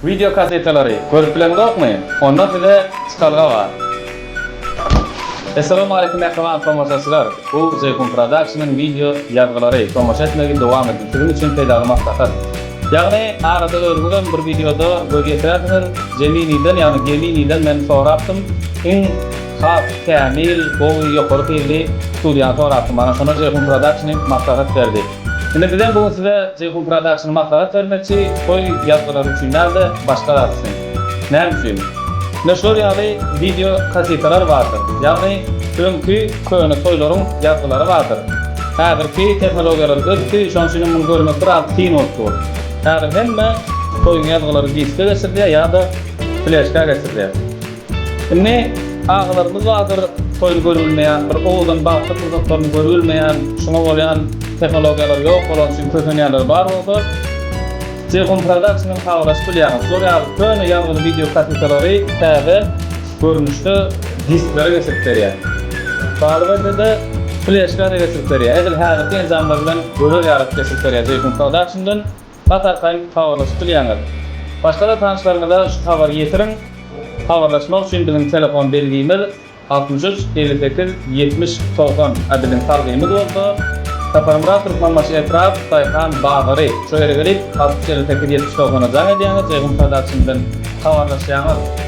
Wideo kasetalary görüp bileňzokmy? Onda size çykalga bar. Essalamualeýkum mähriban tomaşaçylar! Bu Jeýhun Productionyň wideo ýazgylary. Tomaşa etmegi dowam ediň. Siziň üçin peýdaly maslahat. Ýagny arada özüňizem bir wideoda göz ýetirersiňiz. Jeminiden ýagny Geminiden men sorapdym. Iň has kämil, gowy, ýokary hilli studiýany sorapdym. Maňa şonda Jeýhun Productiony maslahat berdi. Indi bizem bu gün size Jeýhun Productiony maslahat bermekçi, toý ýazgylary üçin däl-de, başga zat üçin. Näme üçin? Ine şular ýaly wideo kasetalar bardyr. Ýagny öňki köne toýlaryň ýazgylary bardyr. Häzirki tehnologiýalar ösdi, şonuň üçinem muny görmek biraz kyn bolup dur. Häzir hemme toýuň ýazgylary diske geçirilýär ýa-da fleşka geçirilýär. Indi agalarymyz bardyr, toýuny görübilmeýän, bir owadan bagtly pursatlaryny görübilmeýän, şuňa bolýan tehnologiýalar ýok bolany üçin kösenýänler bar bolsa, Jeýhun Production bilen habarlaşyp bilýäňiz. Şular ýaly köne ýazgyly wideo kasetalary täze görnüşde disklere geçirip berýär. Galyberse-de, fleşka-da geçirip berýär. Edil häzirki enjamlar bilen görer ýaly edip geçirip berýär Jeýhun Productiondan. Has arkaýyn habarlaşyp bilýäňiz. Başga-da tanyşlaryňyza şu habary ýetiriň. Habarlaşmak üçin biziň telefon belgimiz 63 58 70 90, a biziň salgymyz bolsa Saparmyrat Türkmenbaşy etrap, Daýhan bazary. Şo ýere gelip 63 58 70 90-a jaň edýäňiz, Jeýhun Production bilen habarlaşýaňyz.